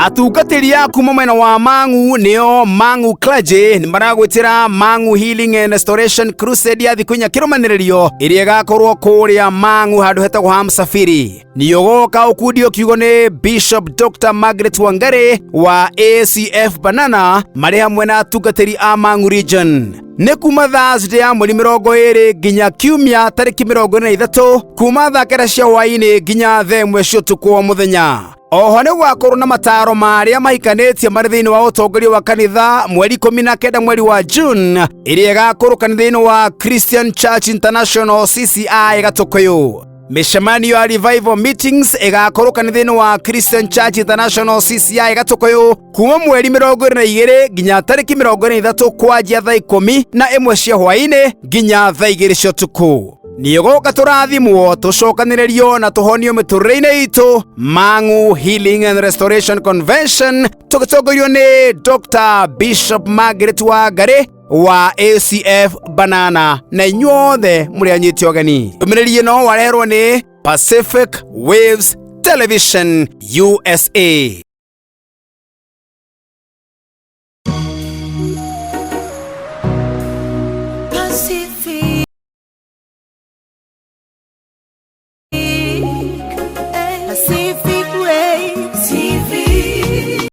Atungatĩri a kuma mwena wa Mang'u nĩo Mang'u Clergy nĩ maragwĩtĩra Mang'u Healing and Restoration Crusade ya thikũ inya kĩrũmanĩrĩrio ĩrĩa ĩgakorwo kũrĩa Mang'u handũ hetagwo ha Msafiri. Nĩũgoka ũkundio kiugo nĩ Bishop Dr. Margaret Wangari wa ACF Banana marĩ hamwe na atungatĩri a Mang'u Region. Nĩ kuma Thursday ya mweri 20 nginya Kiumia tarĩki 23 kuma thaa 9 cia hwaĩ-inĩ nginya thaa 1 cia ũtukũ wa mũthenya. Oho nĩ gũgakorwo na mataro ma arĩa mahikanĩtie marĩ thĩinĩ wa ũtongoria wa kanitha mweri 19 mweri wa June ĩrĩa ĩgakorwo kanitha-inĩ wa Christian Church International CCI Gatũkũyũ. Mĩcemanio ya Revival Meetings ĩgakorwo kanitha-inĩ wa Christian Church International CCI Gatũkũyũ kuma mweri 22 nginya tarĩki 23 kwanjia thaa 11 cia hwaĩ-inĩ nginya thaa 2 cia ũtukũ. Nĩũgoka tũrathimwo tũcokanĩrĩrio na tũhonio mĩtũrĩre-inĩ itũ. Mang'u Healing and Restoration Convention tũgĩtongorio nĩ Dr. Bishop Margaret Wangari wa ACF Banana na inyuothe mũrĩ anyiti ũgeni. Ndũmĩrĩri ĩno wareherwo nĩ Pacific Waves Television USA.